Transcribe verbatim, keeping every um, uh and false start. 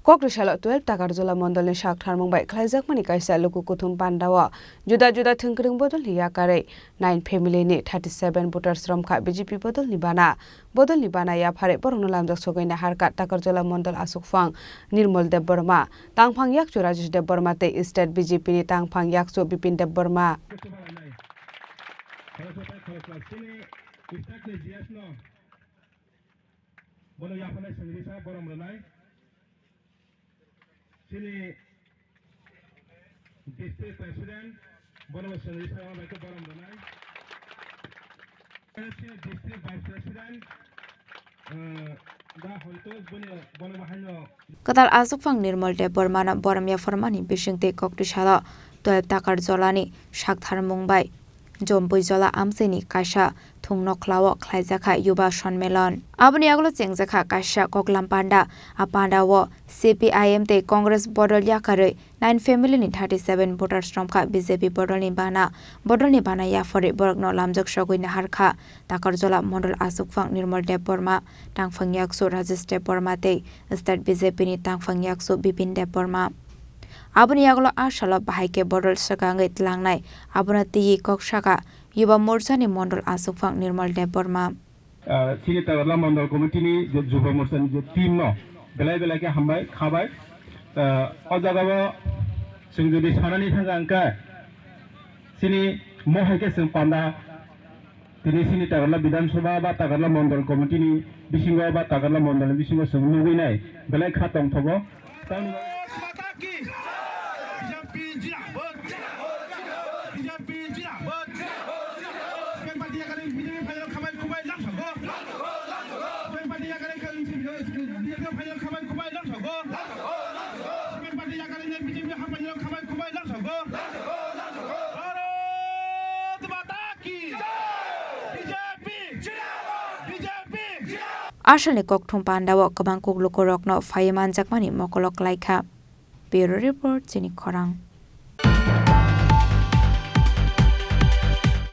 Kokri salo twelve Takarjala mondolni sak tharmung bai khlaijakmani kaisa luku kuthum pandao juda juda thwngkwrwng bodolni yakarwi nine family ni thirty seven voters romkha B J P bodolni bana. Bodolni bana yapharwi borokno lamjak sogwi naharkha Takarjala mondol asukphang Nirmol Debbarma, tangphang yakchu Rajesh Debbarma tei state B J P ni tangphang yakchu Bipin Debbarma. Bono yapharnai sengri sa borom rwnai. Chini district president, bono sengri sa bai khe borom rwnai. Chini district vice president, eh, da hoito bono, bono bahaino. Kwtal asukphang Nirmol Debbarmano borom yapharmani bisingtwi kokti salo twelve Takarjalani sak tharmung bai Jompuijola amchaini kaisa thung nokhlao khlaijakha Yuba Sonmelon. Aboni yagulo chengjakha kaisa koklam panda. A pandao C P I M tei Congress bodol yakarwi nine family ni thirty seven voters romkha B J P bodolni bana. Bodolni bana yapharwi borokno lamjak sogwi naharkha Takarjala mondol asukphang Nirmol Debbarma, tangphang yakchu Rajesh Debbarma tei state B J P ni tangphang yakchu Bipin Debbarma. Aboni yagulo a salo bahai khe bodol swkangwi tlangnai, abono twiwi kok saka Yuba Morcha ni mondol asukphang Nirmol Debbarma. Ah, chini Takarjala Mondol Committee ni je Yuba Morcha ni je team no belai belai khe hambai khabai. Ah, o jaga o chwng jodi sanani thangkha hwnkhe chini mohai khe chwng panda tini chini Takarjala Bidhan Sabha ba Takarjala Mondol Committee ni bisingo ba Takarjala Mondol ni bisingo chwng nugwi nai belai kha tongthogo. Tamni Mata ki! B J P jindabad! B J P jindabad! Sipeng party yakari B J P final khamai kubai lang thago. Sipeng party yakari B J P final khamai kubai lang thago. Sipeng party yakari B J P final khamai kubai lang thago. Bharat Mata ki! B J P! B J P! Asalni kokthum pandao kwbang kuklukurokno phaiwi manjakmani mokolo klaikha. Bureau Report, Chini Khorang.